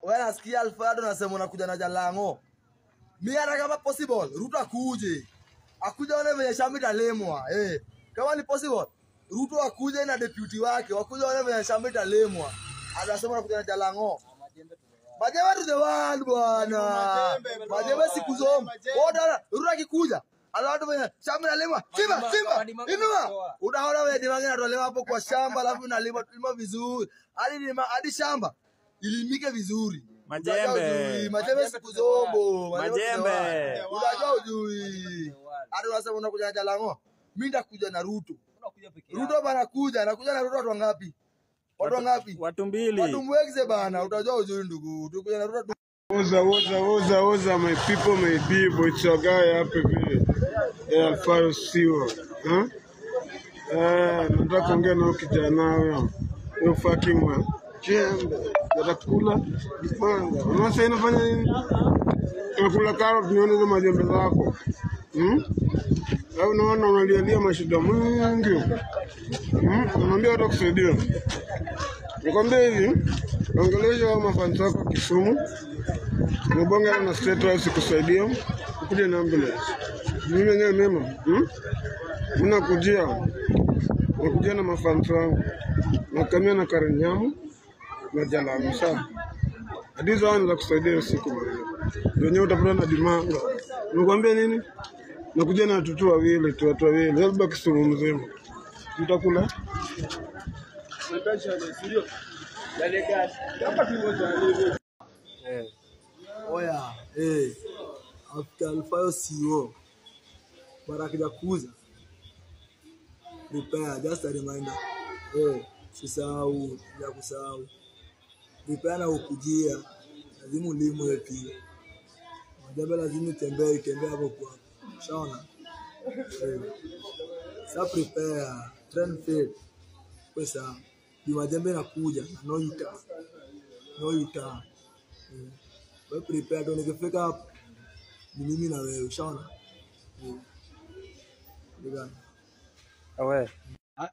Wewe nasikia Alfredo nasema unakuja na Jalango. Mimi hata kama possible Ruto akuje. Akuja one venye shamba italimwa. Eh, kama ni possible Ruto akuje na deputy wake, wakuja one venye shamba italimwa. Anasema unakuja na Jalango. Majembe to the world bwana. Majembe siku zote. Ruto akikuja alafu venye shamba inalimwa. Simba, simba. Inua. Unaona wewe dimangi inatolewa hapo kwa shamba alafu inalima lima vizuri. Hadi lima hadi shamba ilimike vizuri. Majembe. Majembe siku zombo. Majembe. Unajua ujui. Hadi unasema unakuja na Jalango. Mimi nitakuja na Ruto. Ruto bana kuja, anakuja na Ruto watu wangapi? Watu wangapi? Watu mbili. Watu mwekze bana, utajua ujui ndugu. Tukuja na Ruto. Oza, oza, oza, oza, my people, my people. It's your guy hapa hivi. Alfaro Siwa. Huh? Nataka kuongea na kijana huyo. Huyo fucking man. Jembe. Natakula kwanza. Unaona sasa inafanya nini? Nakula carrot nione hizo majembe zako. Au unaona unalialia mashida mengi. Unaambia watu kusaidia. Nikwambia hivi, ongelesha hao mafans wako Kisumu. Mbonga na State House kusaidia. Ukuje na ambulance. Mimi mwenyewe mema. Mnakujia. Nakujia na mafans wangu. Nakamia na Karinyamu na Jalango sana. Hadithi hao za kusaidia usiku bwana. Wenyewe utapata na dimanga. Nikwambia nini? Nakuja na watoto wawili tu, watu wawili. Labda Kisumu mzima. Tutakula. Oya, after Alfayo CEO Baraka Jakuza, prepare, just a reminder. Sisahau, ya kusahau. Prepare na ukujia, lazima ulimwe pia. Majembe lazima itembee, itembee hapo kwa. Shaona. Sa prepare, train fit. Pesa, ni majembe nakuja, no yuta. No yuta. Wewe prepare tu nikifika hapo ni mimi na wewe, ushaona? Ndio. Awe.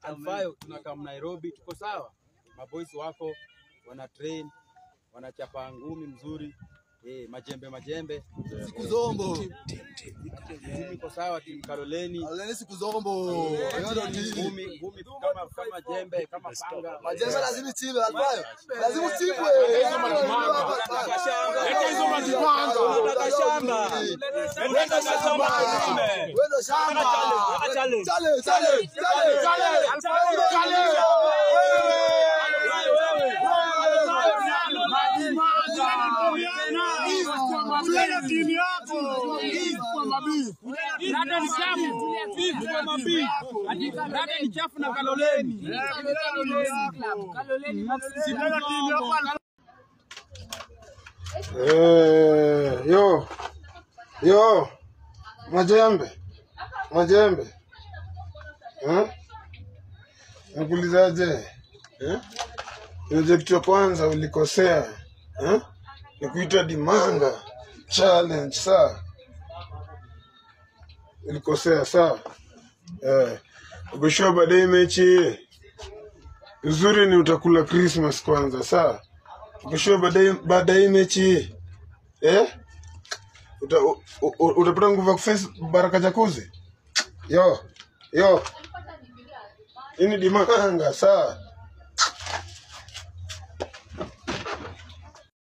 Alfayo tunakaa Nairobi, tuko sawa. Maboys wako wana train, wanachapa ngumi mzuri. Majembe majembe. Siku zombo. Timu iko sawa, timu Kaloleni. Kaloleni siku zombo. Ngumi ngumi kama jembe, kama panga. Majembe lazima ichibe Alfayo. Lazima uchibwe. Leta hizo majipanga. Leta shamba. Leta shamba. Wewe shamba. Challenge. Challenge. Challenge. Challenge. Rada ni chafu na Kaloleni. Yo. Yo. Majembe. Majembe. Nakuulizaje? Unajua kitu ya kwanza ulikosea. Nikuita dimanga challenge saa. Ulikosea saa. Ukishoa baadaye mechi uzuri ni utakula Christmas kwanza saa. Ukishoa baadaye mechi utapata nguvu ya kuface Baraka Jakuzi. Yo. Yo. Ini dimanga saa.